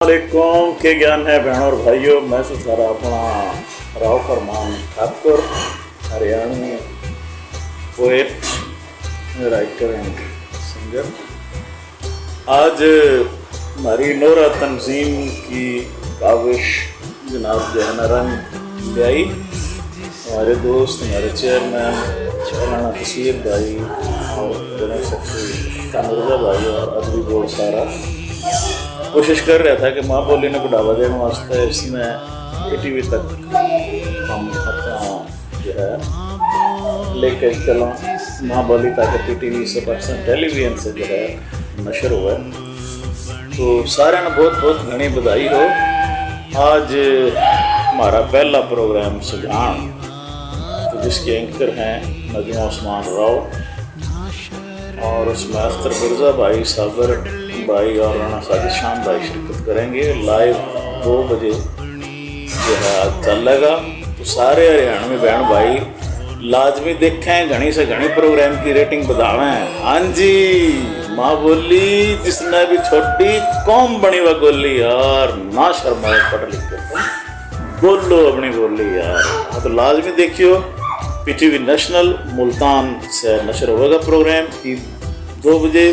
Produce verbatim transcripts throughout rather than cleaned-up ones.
वालेकुम, के ज्ञान है बहनों और भाइयों, मैं सुथारा अपना Rao Farman Thakur, Haryanvi poet, writer and singer. आज हमारी नोरा तंजीम की काविश जनाब जो है ना रंग ल्याई। हमारे दोस्त, हमारे चेयरमैन राणा तस्वीर भाई और जनरल सेक्रेटरी कानूरजा भाई और अदबी बोर्ड सारा कोशिश कर रहा था कि माँ बोली ने बढ़ावा देने वास्ते इसने पीटीवी तक हम अपना जो है लेकर चला, माँ बोली, ताकि पीटीवी से, पाकिस्तान टेलीविजन से जो है नशर हुआ। तो सारे ने बहुत बहुत घणी बधाई हो। आज हमारा पहला प्रोग्राम सुजान, तो जिसके एंकर हैं नजमा उस्मान राव और उसमें अख्तर मिर्जा भाई, साबर भाई और राणा साजिद शान भाई शिरकत करेंगे। लाइव दो बजे जो है आज चलेगा। तो सारे हरियाणवी बहन भाई लाजमी देखें, घणी से घणी प्रोग्राम की रेटिंग बढ़ावें। हाँ जी, माँ बोली जिसने भी छोड़ी, कौम बनी वा गोली यार, ना शर्माओ पढ़ लिख के तुम बोलो अपनी बोली यार। हाँ, तो लाजमी देखियो, पीटीवी नेशनल मुल्तान से नशर होगा प्रोग्राम की दो बजे,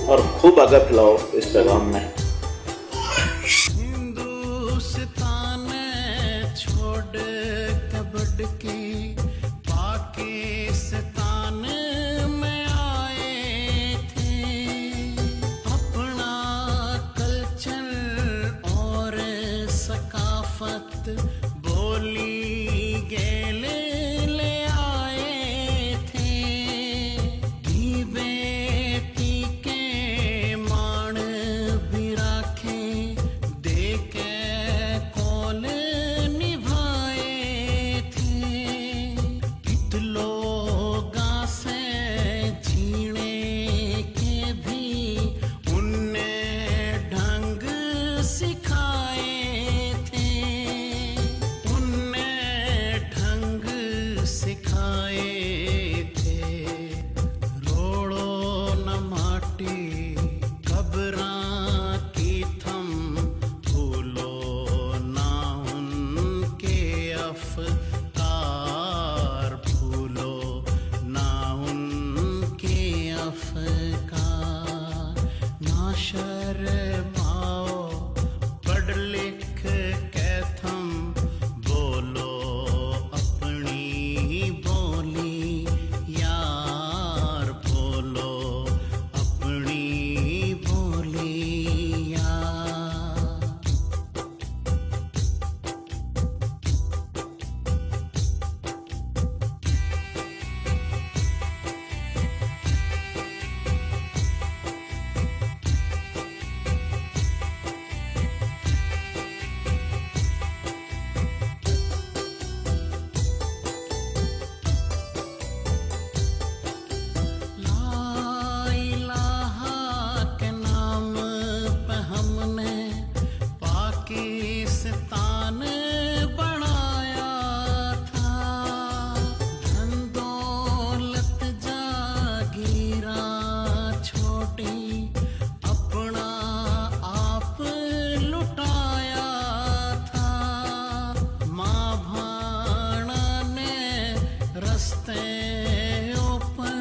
और खूब आगे फैलाओ इस पैगाम में। हिंदुस्तान छोड़ के बढ़ के पाकिस्तान में आए थे, अपना कल्चर और सकाफत बोली गेल ले आए थे। दी बेटी के मान भी राखे, दे के कौल निभाए थे। कित लोगां से जीने के भी उनने ढंग सिखाए थे, उनने ढंग सिखाए थे। रोलो न माटी कब्रां की थम, भूलो ना उनके अफकार, भूलो ना उनके अफकार। ना शर्माओ पढ़ लिख के थम, बोलो अपनी बोली यार, बोलो अपनी बोली यार। ला इलाहा के नाम पे हमने पाकिस्तान बनाया था। धन दौलत जागीरा छोड़ी, अपना आप लुटाया था। माँ भाणा ने रस्ते ऊपर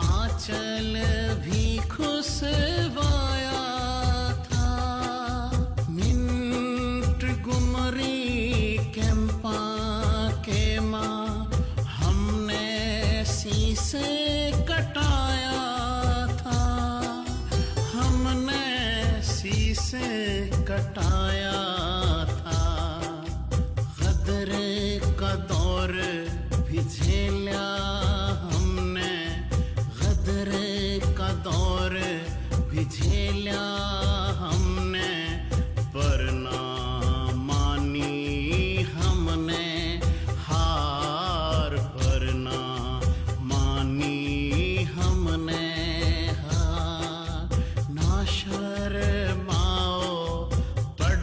आंचल भी खुशवाया था। मिंट गुमरी कैंपा के माँ हमने शीश कटाया था, हमने शीश कटाया था। गदर का दौर भी झेल्या हमने, गदर का दौर भी झेल्या हमने, पर ना मानी हमने हार, पर ना मानी हमने हार। ना शर्माओ पढ़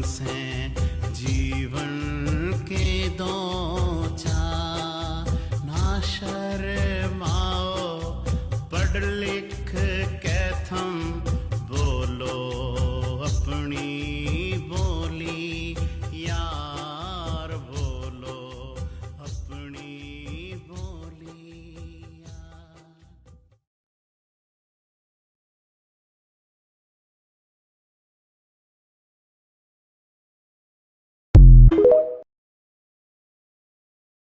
सै जीवन के दो चा, ना शर्माओ, पढ़ लिख के थम बोलो अपनी बोली, यार बोलो अपनी बोली।